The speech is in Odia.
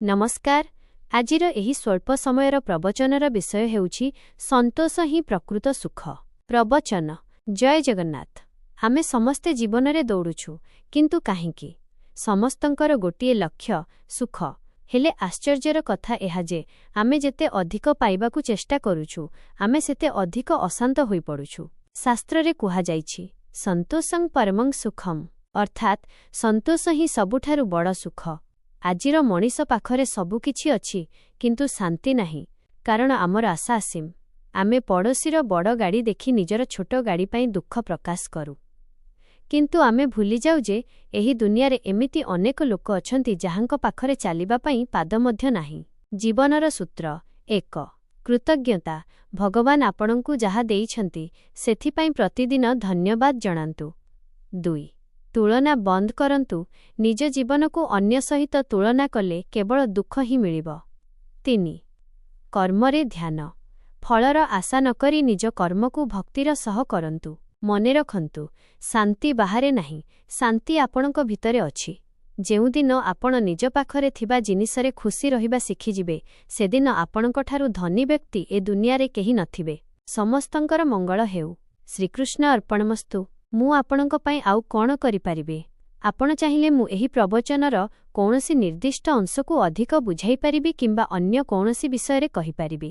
ନମସ୍କାର। ଆଜିର ଏହି ସ୍ୱଳ୍ପ ସମୟର ପ୍ରବଚନର ବିଷୟ ହେଉଛି ସନ୍ତୋଷ ହିଁ ପ୍ରକୃତ ସୁଖ। ପ୍ରବଚନ। ଜୟ ଜଗନ୍ନାଥ। ଆମେ ସମସ୍ତେ ଜୀବନରେ ଦୌଡୁଛୁ, କିନ୍ତୁ କାହିଁକି? ସମସ୍ତଙ୍କର ଗୋଟିଏ ଲକ୍ଷ୍ୟ, ସୁଖ। ହେଲେ ଆଶ୍ଚର୍ଯ୍ୟର କଥା ଏହା ଯେ ଆମେ ଯେତେ ଅଧିକ ପାଇବାକୁ ଚେଷ୍ଟା କରୁଛୁ, ଆମେ ସେତେ ଅଧିକ ଅଶାନ୍ତ ହୋଇପଡୁଛୁ। ଶାସ୍ତ୍ରରେ କୁହାଯାଇଛି, ସନ୍ତୋଷଂ ପରମଂ ସୁଖମ୍, ଅର୍ଥାତ୍ ସନ୍ତୋଷ ହିଁ ସବୁଠାରୁ ବଡ଼ ସୁଖ। ଆଜିର ମଣିଷ ପାଖରେ ସବୁକିଛି ଅଛି, କିନ୍ତୁ ଶାନ୍ତି ନାହିଁ, କାରଣ ଆମର ଆଶା ଅସୀମ। ଆମେ ପଡ଼ୋଶୀର ବଡ଼ ଗାଡ଼ି ଦେଖି ନିଜର ଛୋଟ ଗାଡ଼ି ପାଇଁ ଦୁଃଖ ପ୍ରକାଶ କରୁ। କିନ୍ତୁ ଆମେ ଭୁଲିଯାଉ ଯେ ଏହି ଦୁନିଆରେ ଏମିତି ଅନେକ ଲୋକ ଅଛନ୍ତି ଯାହାଙ୍କ ପାଖରେ ଚାଲିବା ପାଇଁ ପାଦ ମଧ୍ୟ ନାହିଁ। ଜୀବନର ସୂତ୍ର। 1। କୃତଜ୍ଞତା। ଭଗବାନ ଆପଣଙ୍କୁ ଯାହା ଦେଇଛନ୍ତି, ସେଥିପାଇଁ ପ୍ରତିଦିନ ଧନ୍ୟବାଦ ଜଣାନ୍ତୁ। 2। ତୁଳନା ବନ୍ଦ କରନ୍ତୁ। ନିଜ ଜୀବନକୁ ଅନ୍ୟ ସହିତ ତୁଳନା କଲେ କେବଳ ଦୁଃଖ ହିଁ ମିଳିବ। 3। କର୍ମରେ ଧ୍ୟାନ। ଫଳର ଆଶା ନକରି ନିଜ କର୍ମକୁ ଭକ୍ତିର ସହ କରନ୍ତୁ। ମନେ ରଖନ୍ତୁ, ଶାନ୍ତି ବାହାରେ ନାହିଁ, ଶାନ୍ତି ଆପଣଙ୍କ ଭିତରେ ଅଛି। ଯେଉଁଦିନ ଆପଣ ନିଜ ପାଖରେ ଥିବା ଜିନିଷରେ ଖୁସି ରହିବା ଶିଖିଯିବେ, ସେଦିନ ଆପଣଙ୍କଠାରୁ ଧନୀ ବ୍ୟକ୍ତି ଏ ଦୁନିଆରେ କେହି ନଥିବେ। ସମସ୍ତଙ୍କର ମଙ୍ଗଳ ହେଉ। ଶ୍ରୀକୃଷ୍ଣ ଅର୍ପଣମସ୍ତୁ। ମୁଁ ଆପଣଙ୍କ ପାଇଁ ଆଉ କ'ଣ କରିପାରିବି? ଆପଣ ଚାହିଁଲେ ମୁଁ ଏହି ପ୍ରବଚନର କୌଣସି ନିର୍ଦ୍ଦିଷ୍ଟ ଅଂଶକୁ ଅଧିକ ବୁଝାଇପାରିବି କିମ୍ବା ଅନ୍ୟ କୌଣସି ବିଷୟରେ କହିପାରିବି।